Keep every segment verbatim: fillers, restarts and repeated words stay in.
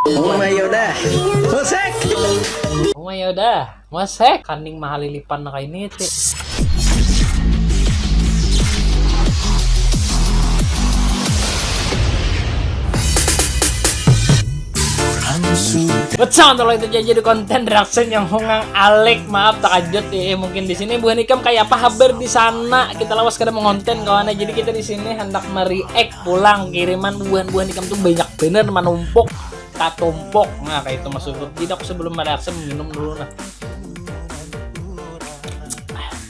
Oh my, yaudah. Musik. Oh my, yaudah. Musik. Kaning mahalilipan kaini ti. What's up, kalau itu jadi konten reaction yang hongang alik, maaf takajut ya. Mungkin di sini buhan ikam kayak apa habar di sana? Kita lawas kada mengonten kawan. Jadi kita di sini hendak mereact pulang kiriman buhan-buhan ikam tuh banyak bener, manumpuk, katumpuk. Nah, kayak itu maksudku. Jadi aku sebelum mereaction minum dulu nah.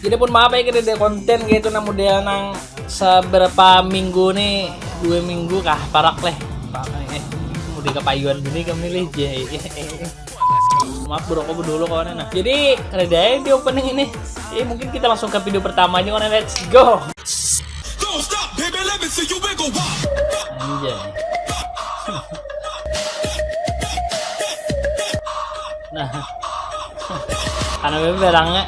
Jadi pun maaf ya, kita ada konten kayak itu nah, model nang seberapa minggu nih, dua minggu kah parak leh. Pak, eh, udah kapayuan gini kami leh, jeh. Maaf bro, aku dulu kawan nah. Jadi kada ada di opening ini. Jadi mungkin kita langsung ke video pertama aja kawan, let's go. Don't stop, baby, let me see you wiggle. Anjay. Nah, karena babi barangnya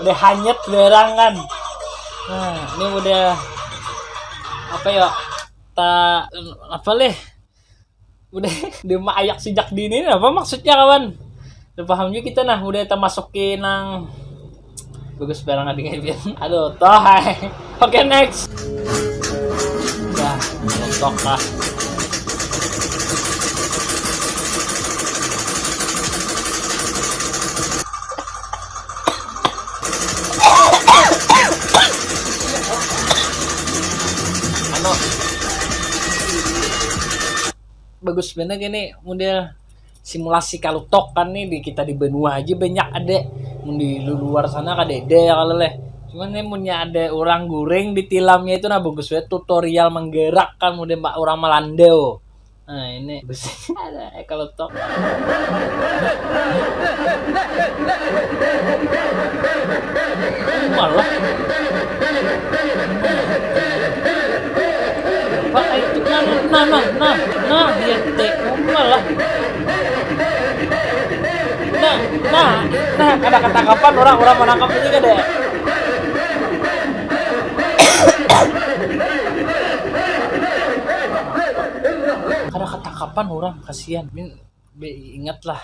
udah hanyut barang kan. Nah, ini udah apa ya? Tak apa leh. Udah dia ayak sejak dini, apa maksudnya kawan? Udah paham juga kita nah, udah termasukin nang bagus barang ada ngajian. Aduh, toh hai. Oke, next. Dah, tok lah. Anu, bagus bener gini model simulasi kalutok kan nih, di kita di benua aja banyak ada, mun di lu- luar sana kada ada ya kalau leh. Cuman nih munnya ada orang goreng di tilamnya itu nah bagus banget tutorial menggerak kan, model mbak orang Melandau. Nah ini besi ada eh kalutok. Malah Pak, itu nah nah nah nah nah, nah, dia teh malah. Nah, nah, nah, kada ketangkapan orang, orang menangkap ini kada. Kada ketangkapan orang, kasihan. Min, be, ingat lah.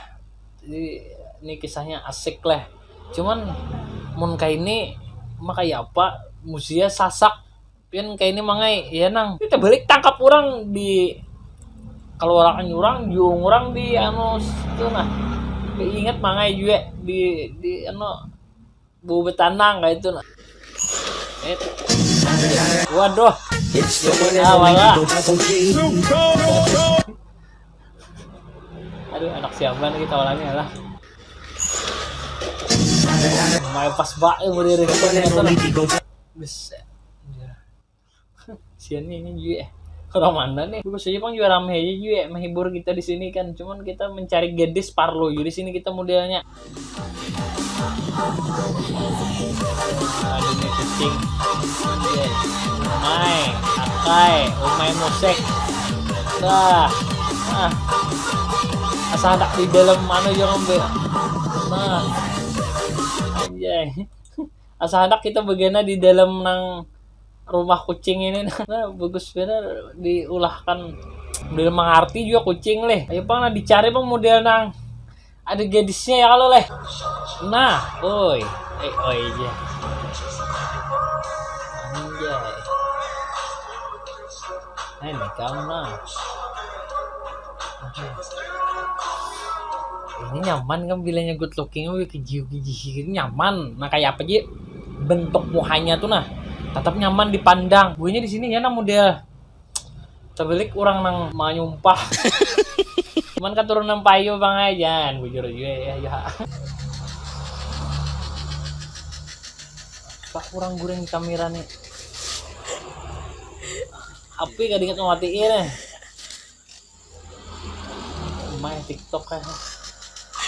Jadi, ini kisahnya asik lah. Cuman mun kaini mah kaya apa? Musia sasak. Pian kaini mangai, ya nang. Kita balik tangkap orang di kalau orang orang juung orang di anu itu nah. Ingat mangai juga di di anu bau betanang kayak itu nah. Eh. Waduh. Ah, malah. Aduh, anak siapa nih kita orangnya lah. Main pas bak yang berdiri. Buset. Sian nih ini juga. Orang mana nih? Bagus aja pang juga rame aja juga menghibur kita di sini kan. Cuman kita mencari gadis parlo juga di sini kita modelnya. Aduh ini kucing. Iya. Umai, akai, umai musik. Dah. Ah. Asa hendak di dalam mana juga ngambil. Nah. Anjay. Asa hendak kita begana di dalam nang rumah kucing ini nah, bagus benar diulahkan. Model mengerti juga kucing leh. Ayo pang nah dicari pang model nang ada gadisnya ya kalau leh. Nah, oi, eh oi aja. Anjay. Nah, ini kamu nah. Ini nyaman kan bilanya good looking, wih kejiu kejihi ini nyaman. Nah kayak apa aja bentuk muhanya tuh nah tetap nyaman dipandang. Gue di sini ya nah model tebelik orang nang manyumpah. Cuman keturunan payu bang aja, bujur aja ya ya. Pak kurang goreng kamera nih. Api gak diingat mati ini. Main TikTok kan.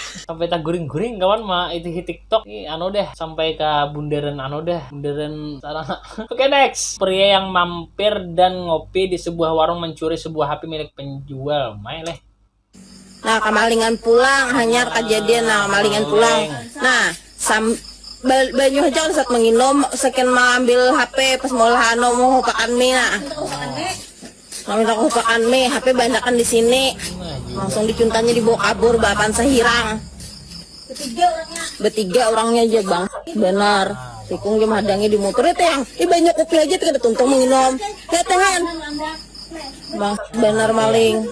Sampai tak guring-guring kawan mah itu di TikTok. Ini anu deh, sampai ke bundaran anu deh, bundaran sarang. Oke, next. Pria yang mampir dan ngopi di sebuah warung mencuri sebuah H P milik penjual. Main leh. Nah, kamalingan pulang, hanyar kejadian nah kamalingan pulang. Nah, sam bal- banyu aja saat menginum, sekian mengambil H P pas mau anu mau pakan mie nah. Kami tak upakan mi, H P banyakan di sini. Langsung dicuntannya dibawa kabur, bapan sahirang. Betiga orangnya aja, Bang. Benar. Tikung dia mahadangi di motor itu yang, ih, banyak kopi aja, tidak tuntung menginum. Lihat tangan. Bang, benar maling.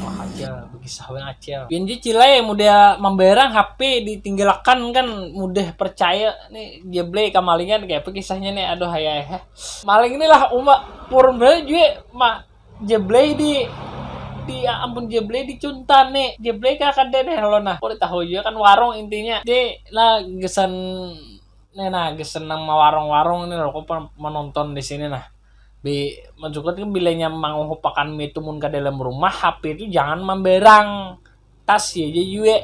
Wah, aja begisah weng acil. Pian ji cilai muda mambarang H P ditinggalakan kan mudah percaya nih jeblay kamalingan kayak apa kisahnya nih, aduh, hayah. Maling ini lah uma purun banar jua mah jeblay di di ampun jeblay dicuntan nih jeblay kah kada nih lo nah. Aku tahu juga kan warung intinya. Jadi lah gesan nih nah gesan nang mawarung-warung nih lo aku menonton di sini nah. Bi maksudku tuh bilanya manguhupakan itu mun ke dalam rumah H P itu jangan mambarang tas ya aja juga.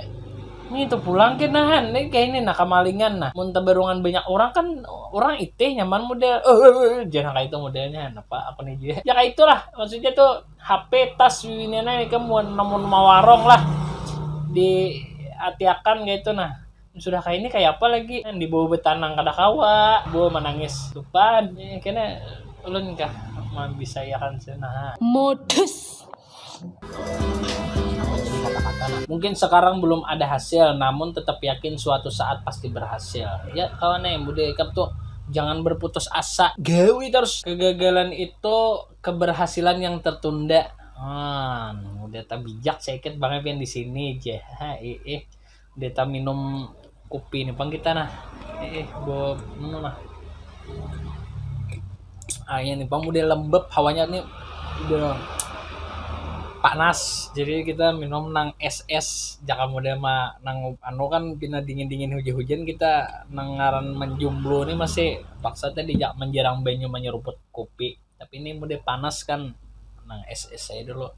Ini tuh pulang ke nahan nih kayak ini nah kamalingan nah mun tabarungan banyak orang kan orang itih nyaman model eh jangan kayak itu modelnya apa aku nih juga ya kayak itulah maksudnya tuh H P tas ini nah kan mun namun mawarong lah di atiakan kayak itu nah sudah kayak ini kayak apa lagi yang dibawa betanang kada kawa bawa menangis lupa kena ulun kah bisa ya kan sih nah modus Mungkin sekarang belum ada hasil, namun tetap yakin suatu saat pasti berhasil. Ya kawan eh, muda ikam tuh jangan berputus asa. Gawi terus kegagalan itu keberhasilan yang tertunda. Hmm, udah tak bijak sedikit bang Evian di sini aja. Heeh, udah tak minum kopi nih bang kita nah. Eh, eh, bo, mana nah. Airnya nih bang udah lembab hawanya nih udah panas jadi kita minum nang es es jangan mudah mah nang anu kan pina dingin dingin hujan hujan kita nang ngaran menjomblo nih masih paksa tadi jak menjerang banyu menyeruput kopi tapi ini mudah panas kan nang es es saya dulu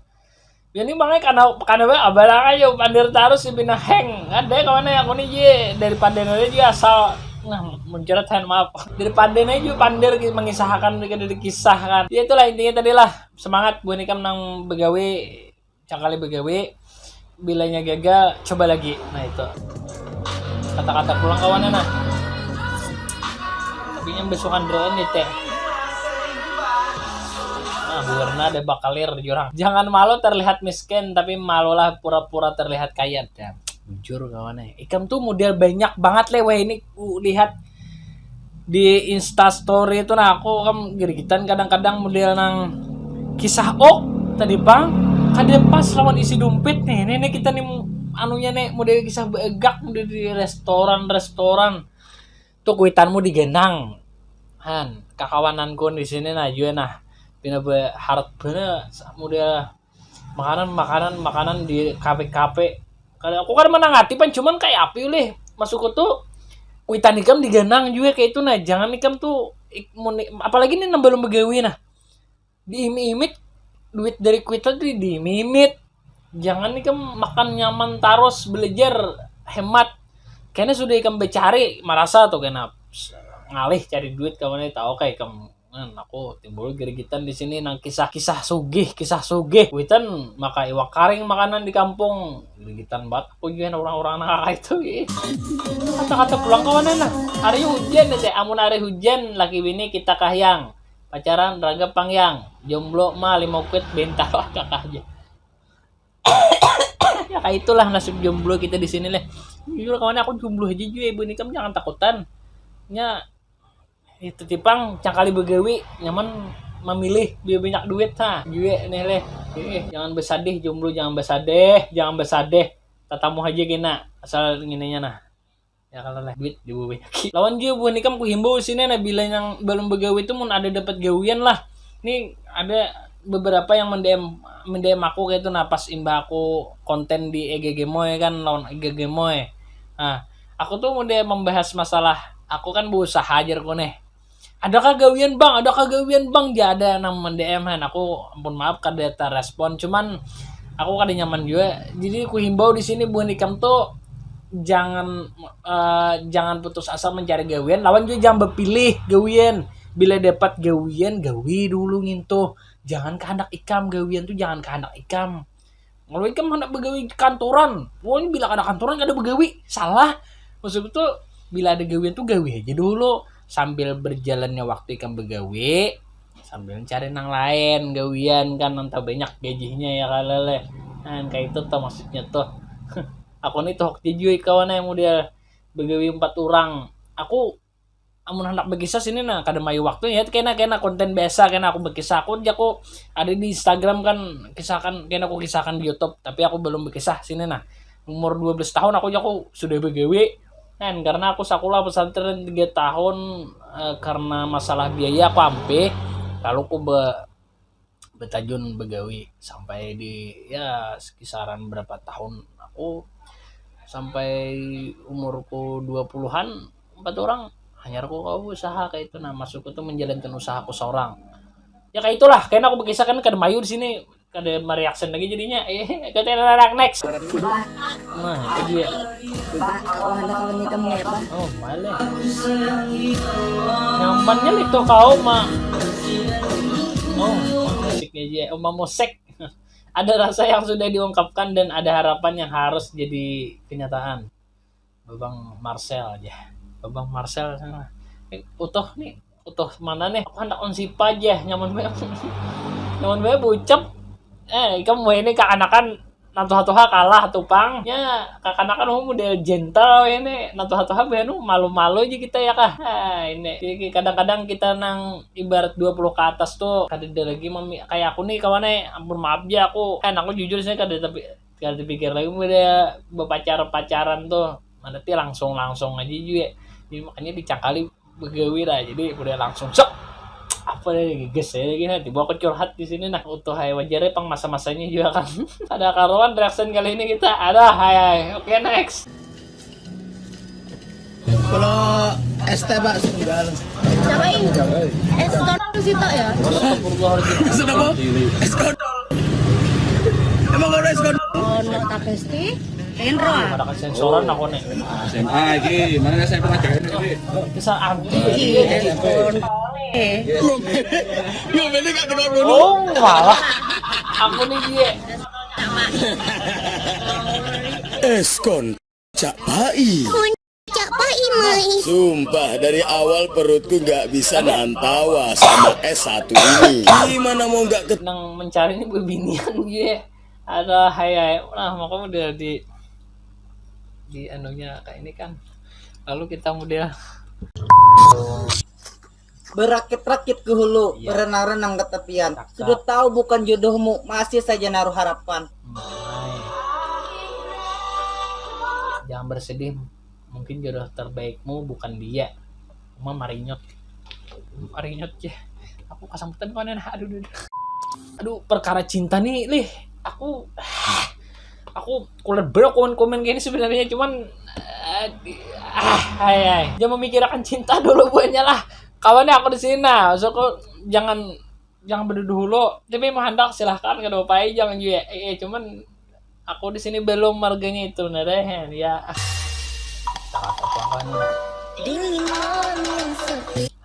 Ya ini makanya karena karena bae abah lah aja pandir tarus si bina heng ada kawan yang aku nih je daripada nanti juga asal nah muncrat hand maaf daripada nanti juga pandir mengisahkan mereka dari kisah kan ya itulah intinya tadi lah semangat buat ikam nang begawe cakali begawe bilanya gagal coba lagi nah itu kata-kata pulang kawannya nah tapi yang besukan drone nih teh nah buarna ada bakalir jurang jangan malu terlihat miskin tapi malulah pura-pura terlihat kaya dan bujur kawan eh ikam tuh model banyak banget leh weh ini ku lihat di insta story itu nah aku kan gerigitan kadang-kadang model nang kisah ok tadi bang kada pas lawan isi dompet nih ini nih kita nih anunya nih model kisah beegak model di restoran restoran tuh kuitanmu digenang han kakawananku di sini nah juga nah pina be harat bener model makanan makanan makanan di kafe kafe kalau aku kan menangati pan cuman kayak apa ulih masukku tuh kuitan ikam digenang juga kayak itu nah jangan ikam tuh ik, muni, apalagi nih nang belum begawi nah diimit-imit duit dari kuitan tuh diimit jangan ikam makan nyaman taros belajar hemat kena sudah ikam becari merasa tuh kena ngalih cari duit kawan tahu kayak ikam Nah, aku timbul gerigitan di sini nang kisah-kisah sugih, kisah sugih. Witan maka iwak karing makanan di kampung. Gerigitan banget aku juga orang-orang nang kakak itu. Kata-kata pulang kawanan nah. Hari hujan ya teh, amun hari hujan laki bini kita kahyang. Pacaran raga pangyang. Jomblo ma lima kuit bentar lah kakak aja. ya kayak itulah nasib jomblo kita di sini leh. Jujur kawan aku jomblo aja juga ibu nikam jangan takutan. Nya itu tipang cangkali begawi nyaman memilih biar banyak duit ha juga nih leh eh, jangan besadih jomblo jangan besadih jangan besadih tatamu aja kena asal ngininya nah ya kalau leh duit dibawa banyak lawan juga buah nikam ku himbau sini nah bila yang belum begawi itu mun ada dapat gawian lah ini ada beberapa yang mendem mendem aku kayak itu nah pas imbah aku konten di E G G Moy kan lawan E G G Moy nah aku tuh udah membahas masalah aku kan berusaha ajar ku nih adakah gawian bang adakah gawian bang dia ada nang mendem han aku ampun maaf kada terrespon cuman aku kada nyaman juga jadi aku himbau di sini buah nikam tuh jangan uh, jangan putus asa mencari gawian lawan juga jangan berpilih gawian bila dapat gawian gawi dulu ngintu jangan kehendak ikam gawian tuh jangan kehendak ikam kalau ikam hendak begawi kantoran pokoknya bila kada kantoran kada begawi salah maksudku tuh bila ada gawian tuh gawi aja dulu sambil berjalannya waktu ikam begawi Sambil cari nang lain gawian kan, entah banyak gajinya ya kali leh. Nah, kayak itu tuh maksudnya tuh. Aku nih tuh jujur kawan yang model begawi empat orang. Aku amun hendak berkisah sini nah kada mayu waktu ya, kena kena konten biasa, kena aku berkisah aku jaku ada di Instagram kan, kisahkan kena aku kisahkan di YouTube, tapi aku belum berkisah sini nah. Umur dua belas tahun aku jaku sudah begawi kan, karena aku sekolah pesantren tiga tahun eh, karena masalah biaya aku ampe, lalu aku be, betajun begawi sampai di ya sekisaran berapa tahun aku sampai umurku dua puluhan empat orang hanyar aku kau usaha kayak itu nah, masukku tuh menjalankan usahaku seorang ya kayak itulah, kena aku berkisah kan kada mayu di sini, kada mereaction lagi jadinya eh kita anak next. Nah itu dia. Bah, aku hendak kalau nikah mau ya bah. Oh malah. Nyamannya itu kau mah. Oh, musiknya aja. Oh, musik. Ada rasa yang sudah diungkapkan dan ada harapan yang harus jadi kenyataan. Babang Marcel aja. Babang Marcel sana. Eh, utuh nih, utuh mana nih? Aku hendak on sipa aja, nyaman banget. Nyaman banget bucap. Eh, kamu ini kak anakan nah tuha-tuha kalah tuh pang ya, kakanakan mau model gentle ini nah tuha-tuha benu malu-malu aja kita ya kah. Nah, ini kadang-kadang kita nang ibarat dua puluh ke atas tuh kada ada lagi mami kayak aku nih kawan eh ampun maaf ya aku kan aku jujur sih kada tapi kada terpikir lagi udah berpacar pacaran tuh mana ti langsung langsung aja juga jadi makanya dicakali begawi lah jadi udah langsung sok apa deh geges ya lagi nanti bawa curhat di sini nah utuh hai wajar ya pang masa-masanya juga kan ada karuan reaction kali ini kita ada hai hai oke next kalau es teh pak sunggal siapa ini es teh sitok ya sudah mau es kodol emang ada es kodol oh no tak pasti Endro ah. Ada sensoran aku nih. S M A lagi, mana saya pernah kalian lagi? Bisa anti. Iya, iya. Iya, ini gak kenal dulu. Oh, malah. Aku nih dia. Eskon Cak Pai. Cak Pai mai. Sumpah dari awal perutku gak bisa nahan tawa sama S satu ini. Gimana mau gak ket... Nang mencari ini bebinian dia. Ada hai hai lah maka udah di di anunya kayak ini kan lalu kita model berakit-rakit ke hulu iya. Berenang-renang ke tepian Kakak. Sudah tahu bukan jodohmu masih saja naruh harapan jangan bersedih mungkin jodoh terbaikmu bukan dia cuma marinyot marinyot ya aku kasamputan kawan aduh aduh aduh aduh perkara cinta nih lih aku aku kuler bro komen komen kayak ini sebenarnya cuman ah, ah, jangan memikirkan cinta dulu buahnya lah kawannya aku di sini nah so aku jangan jangan berdudu dulu tapi mau hendak silahkan kada apa jangan juga eh, eh cuman aku di sini belum marganya itu nah deh ya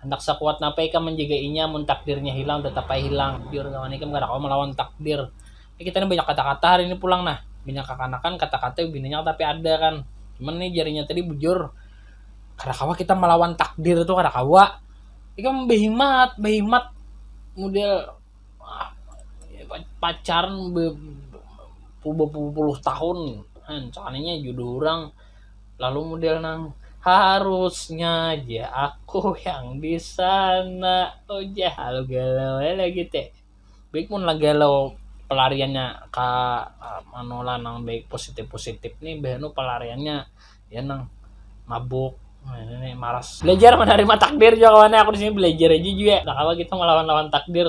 hendak sekuat napa ikam menjaga inya mun takdirnya hilang tetap aja hilang jujur kawan ikam kada kawa melawan takdir ya, kita ini banyak kata-kata hari ini pulang nah banyak kakanakan kata-kata bininya tapi ada kan cuman nih jarinya tadi bujur kada kawa kita melawan takdir tuh kada kawa ikam behimat behimat model ah, pacaran be, puluh tahun kan soalnya jodoh orang lalu model nang harusnya aja aku yang di sana oh ya halo galau ya lagi teh baik pun lagi galau pelariannya ke uh, manola nang baik positif positif nih beno pelariannya ya nang mabuk ini malas belajar menerima takdir juga kawannya aku di sini belajar aja juga nah kalau kita melawan lawan takdir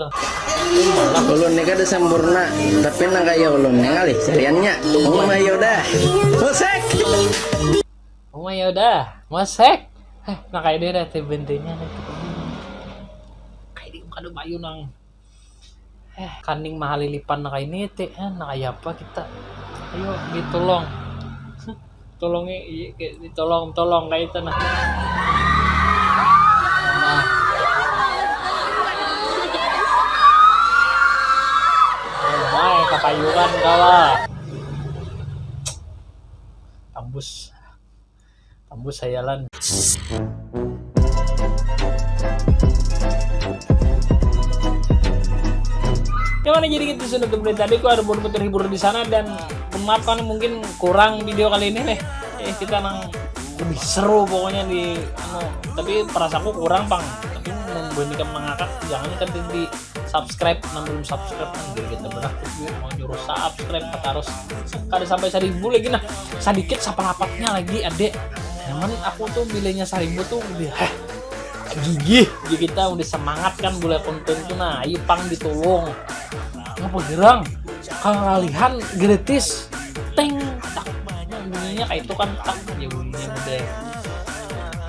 ulun ini kada sempurna tapi nang kayak ulun yang alih cariannya oh ayo dah musik oh ayo dah musik eh nah kayak dia ada tebentenya kayak dia kada bayu nang eh kaning mahalilipan nak ini teh eh, nak kaya apa kita ayo ditolong tolongi iya ditolong tolong kayak itu nah nah Mai kapayuran kawa tambus tambus hayalan Ya mana jadi gitu sudah tuh tadi ku ada buat terhibur di sana dan maaf kan mungkin kurang video kali ini nih. Eh kita nang lebih seru pokoknya di anu tapi perasaanku kurang pang tapi membandingkan mengakak jangan kan di subscribe nang belum subscribe kan jadi kita berarti mau nyuruh subscribe kata harus kada sampai seribu lagi nah sedikit sapalapatnya lagi adek nyaman aku tuh bilanya seribu tuh lebih heh gigih jadi kita udah semangat kan boleh konten tuh nah ayo pang ditolong ngapa gerang kalau ngalihan gratis teng tak bunyinya kayak itu kan tak ya bunyinya udah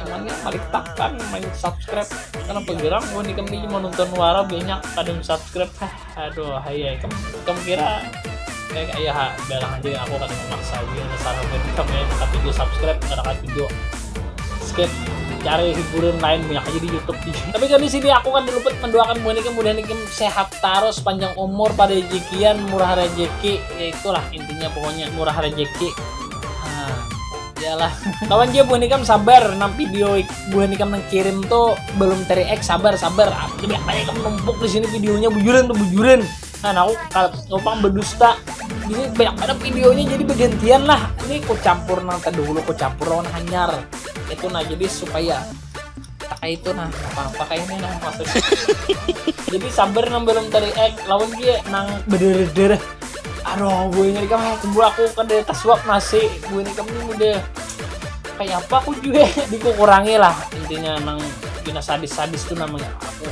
emangnya balik tak kan main subscribe karena penggerang gue nih kami cuma nonton wara banyak kadang subscribe hah aduh hai hai kamu, kamu kira kayak ya ha, bilang aja aku kadang memaksa aja karena gue nih kamu yang angkat video subscribe karena angkat video skip cari hiburan lain banyak aja di YouTube tapi kan di sini aku kan diluput mendoakan buah nikam mudah nikam sehat terus panjang umur pada rezekian murah rezeki ya itulah intinya pokoknya murah rezeki nah, iyalah kawan dia buah nikam sabar nang video buah nikam nang kirim tuh belum teri X sabar sabar lebih apa ya kamu numpuk di sini videonya bujuran tuh bujuran nah aku kalau numpang berdusta ini banyak banget videonya jadi bergantian lah ini ku campur nang terdahulu ku campur lawan hanyar itu nah jadi supaya tak kayak itu nah apa apa kayak ini nah maksudnya jadi sabar nang belum teri X lawan dia nang beder-beder aduh gue ini kan tunggu aku kan dari tas suap nasi gue ini kamu udah kayak apa aku juga dikurangi lah intinya nang gina sadis-sadis tuh namanya aku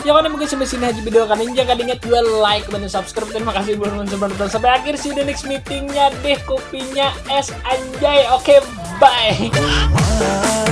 ya kan mungkin sampai sini aja video kali ini jangan ingat juga like dan subscribe terima kasih buat teman-teman sampai akhir see you the next meetingnya deh kopinya es anjay oke bye